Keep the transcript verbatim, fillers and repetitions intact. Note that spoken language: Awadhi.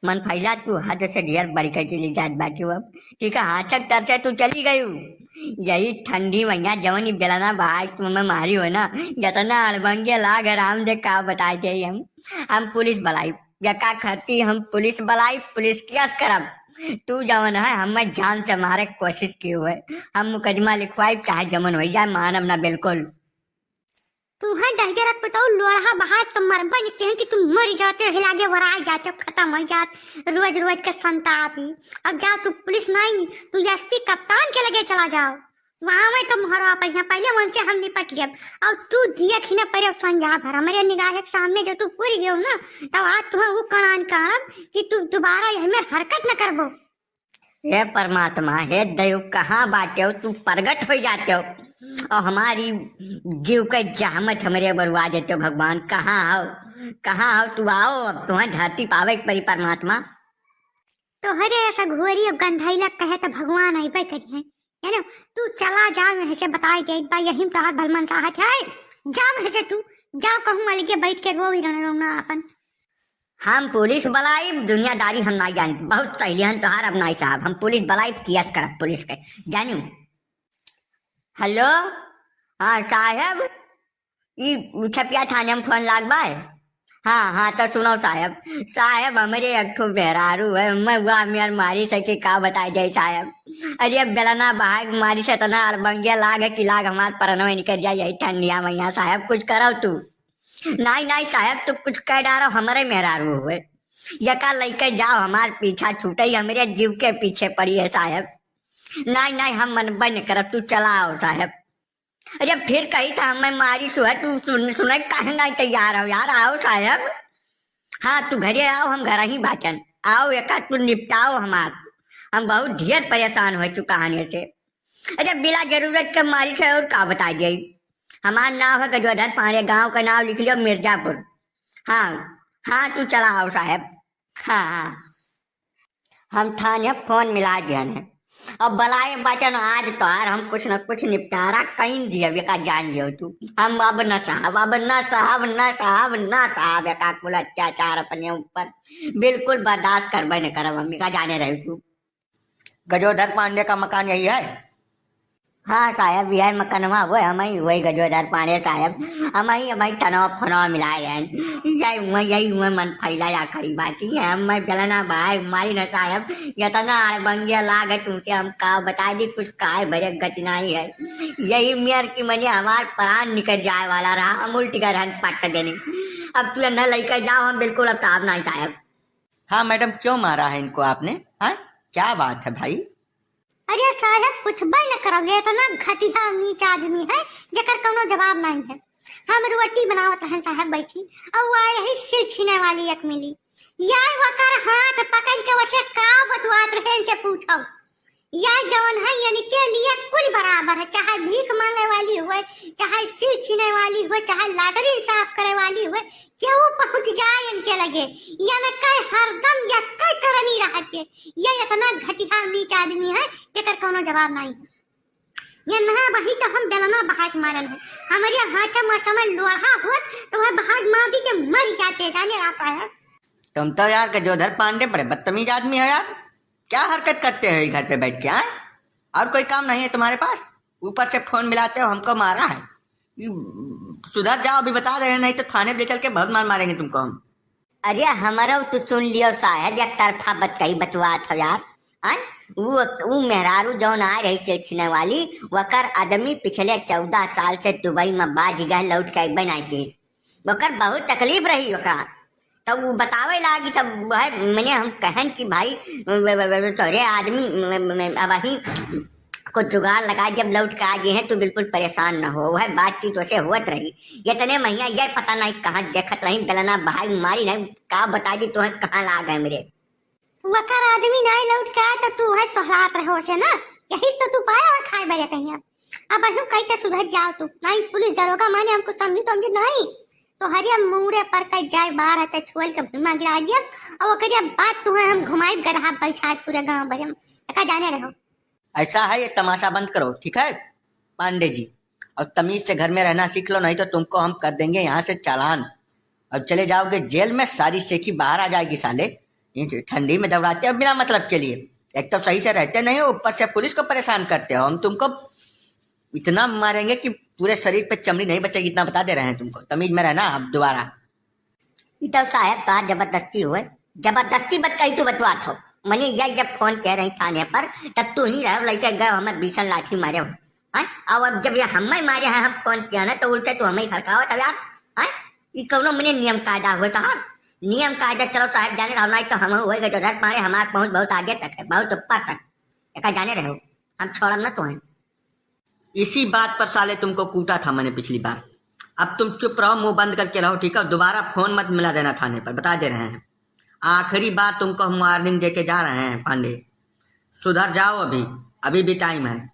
मन फैला, तू हद से ढेर बढ़ के चली जात बाटी अब। ठीक है, हाँ, चक तर से तू चली गयू। यही ठंडी मइया जवन ई बेलना बहाई तुम में मारी हो ना, जतना अड़बंगे लाग राम दे का बताए दे हम। हम पुलिस बलाई, यका खती हम पुलिस बलाई, पुलिस केस करब। तू जवन है हमें जान से मारे कोशिश कियो है, हम मुकदमा लिखवाई, चाहे जमन हो जाए, मानब ना बिल्कुल। तुहैं दहिजरत पुतऊ लोढ़ा बहात तो मरबे न कहें कि तुम मर जाते हो, हिलागे वराई जाते हो, खतम होइ जात, रोज रोज के संताप ही। अब जाओ तू पुलिस नहीं, तू एसपी कप्तान के लगे चला जाओ, वहाँ में तुम हरो आप यहाँ, पहले उनसे हम निपट लेब। अब तू दिया खिना परे संझा भर हमरे निगाह के सामने जो तू पूरी गयो ना, तब आज तुम्हें वो कणान काढ़ब कि तू दोबारा यही में हरकत न करबो। हे परमात्मा, हे दइव, कहाँ बाटे हो? तू प्रगट होइ जाते हो और हमारी जीव के जहमत हमरे बरुआ देते हो। भगवान, कहाँ हो, कहाँ हो? तू आओ, अब तुम्हें धरती पावे के परी परमात्मा। तोहरे ऐसा घोरी और गंधैला कहे तो भगवान अइबे करी है, है ना? तू चला जा, यहाँ से बताई जाइत बा, यही में तोहार भलमनसाहत है। जा यहाँ से तू, जा कहूँ अलगे बैठ के रो ही रहना, रोना अपन। हम पुलिस बलाइब, दुनियादारी हम नाई जानित। बहुत सहेली हन तोहार, अब नाई साहब, हम पुलिस बलाइब, केस करब पुलिस के, जानियो। हेलो, हाँ साहब, ई छपिया थाने में फोन लाग बा है? हाँ, हाँ, तो सुनो साहब, साहब, हमरे एक ठो मेहरारू है, मैं हुआ मेर मारी से कि का बताई जाए साहब। अरे, बेलना बहाई मारी से इतना अड़बंगिया लाग है कि लाग हमार परनवे निकल जाए यही ठंडिया मइया। साहब, कुछ करव तू। नाई, नाई साहब, तू कुछ कह डारो, हमरे मेहरारू हुए। यका लइके जाओ, हमार पीछा छूटे, हमरे जीव के पीछे पड़ी है साहब। नाई, नाई, हम मनबे न करब, तू चला आओ साहब। अरे फिर कही था हमें मारी सुहे, तू सुन, सुने काहे नाई तैयार हो यार, आओ साहब। हाँ, तू घरे आओ, हम घर ही बाचन। आओ एका तू निपटाओ हमार, हम बहुत ढेर परेशान हो चुका हन ऐसे। अरे बिला जरूरत के मारी से और का बताई जाई। हमार नाव है गजोधर पांडे, गांव का नाव लिख लियो मिर्जापुर। हाँ, हाँ, तू चला आओ साहब। हाँ, हाँ। हम थाने फोन मिला दिहन है। अब बलाए बचन आज तोहार हम कुछ न कुछ निपटारा कइन दियब, एका जान लियो तू। हम अब न साहब, अब न साहब, न साहब, न साहब, एका कुल अत्याचार अपने ऊपर बिल्कुल बर्दाश्त करबे न करब हम, एका जाने रहे तू। गजोधर पांडे का मकान यही है? हाँ साहब, यह मकनवा वो हमही, वही गजोधर पांडे साहब, हमही, हमही तनवा फनवा मिलाए रहन। यही हुआ, यही हुआ मन फैला या खड़ी बाकी है, हम मैं बेलना भाई मारी न साहब, यतना अड़बंगिया लाग है तुमसे, हम का बताई दी, कुछ काहे भरे गति नहीं है। यही मेर की मने हमार प्राण निकल जाए वाला रहा, हम उल्टी का रहन पट देनी। अब तू न लइके जाओ, हम बिल्कुल अब साहब नहीं साहब। हाँ मैडम, क्यों मारा है इनको आपने? हाँ, क्या बात है भाई? अरे साहब, पूछबे न करब, ये इतना घटिया नीच आदमी है, जेकर कौनो जवाब नहीं है। हम रोटी बनावत रहन साहब बैठी, और वो आए रही सिर छीने वाली एक मिली। यार वकर हाथ पकड़ के वसे का बतुआत रहे, इनसे पूछो। यह जवन है, यानी के लिए कुल बराबर है, चाहे भीख मांगे वाली हुए, चाहे सिर छीने वाली हुए, चाहे latrine साफ करे वाली हुए, केहू पहुंच जाए इनके लगे। यानी के हरदम यक्के करनी रहत है। ये इतना घटिया नीच आदमी है, जेकर कौनो जवाब नहीं है। ये ना वही तो हम बेलना बहाए के मारन है। हमारे हाथ में समय लोढ़ा होत तो वह बहाए मार दी के मर जाते, जाने रहता है। तुम तो यार गजोधर पांडे बड़े बदतमीज आदमी हो यार। क्या हरकत करते हो ये घर पे बैठ के, हाँ? और कोई काम नहीं है तुम्हारे पास? ऊपर से फोन मिलाते हो, हमको मारा है। सुधर जाओ, अभी बता दे रहे, नहीं तो थाने ले चल के बहुत मार मारेंगे तुमको हम। अरे हमरो तो सुन लियो साहब, एक तरफा बतकही बतुआत हो यार। आय? ऊ, ऊ मेहरारू जौन आए रही सेठ सिने वाली, वकर आदमी पिछले चौदह साल से दुबई में बाज गए, लौट के अइबे नाई किस। ओकर बहुत तकलीफ रही ओका। तब वो बतावे लागी, तब वह मने हम कहन कि भाई, व-, व-, व-, तोरे आदमी, म-, म-, म-, अब वही कुछ जुगाड़ लगा, जब लौट के आ गए हैं तो बिल्कुल परेशान न हो। वह बातचीत वैसे होत रही। इतने महीना ये पता नहीं कहाँ देखत रही, बेलना भाई मारी नहीं, का बता दी तुम्हें कहाँ लाग है मेरे। वकर आदमी नहीं लौट के आए तो तू है सोहरात रहो से ना, यही तो तू पाया है खाए बरे कहीं। अब अब हम कही तो सुधर जाओ तू, नहीं पुलिस दरोगा माने हमको समझी तो समझी नहीं। तो हरिया मुंगड़े पर कह जाए बाहर है तो छोल के भुइमा गिरा दिया, और ओकरिया बात तुम्हें हम घुमाई गदहा बैठा पूरे गांव भर में। एका जाने रहो। ऐसा है, ये तमाशा बंद करो, ठीक है पांडे जी, और तमीज से घर में रहना सीख लो, नहीं तो तुमको हम कर देंगे यहाँ से चालान और चले जाओगे जेल में। सारी सेखी बाहर आ जाएगी साले। ये ठंडी में दौड़ाते हो बिना मतलब के लिए। एक तो सही से रहते नहीं हो, ऊपर से पुलिस को परेशान करते हो। हम तुमको इतना मारेंगे कि पूरे शरीर पे चमड़ी नहीं बचेगी, इतना बता दे रहे हैं तुमको। तमीज में रहना अब दोबारा। ई तो साहेब तोहार जबरदस्ती होय, जबरदस्ती मत कही तू बतवात हो। मने या जब फोन कह रही थाने पर, तब तू ही रहो, लइके गए हमें बीसन लाठी मारे हो। हैं? और अब जब ये हमें मारे हैं, हम फोन किया ना, तो उल्टे तू हमें ही खड़कावत हो यार। हैं? ई कौनो मने नियम कायदा होय तोहार? नियम कायदा चलो साहेब जाने रहो, नहीं तो हम होए गए तो धर पाड़े, हमार पहुंच बहुत आगे तक है, बहुत ऊपर तक। एका जाने रहो, हम छोड़ब ना तुम्हें। इसी बात पर साले तुमको कूटा था मैंने पिछली बार। अब तुम चुप रहो, मुंह बंद करके रहो, ठीक है? दोबारा फोन मत मिला देना थाने पर, बता दे रहे हैं। आखिरी बार तुमको हम वार्निंग दे के जा रहे हैं पांडे, सुधर जाओ अभी, अभी भी टाइम है।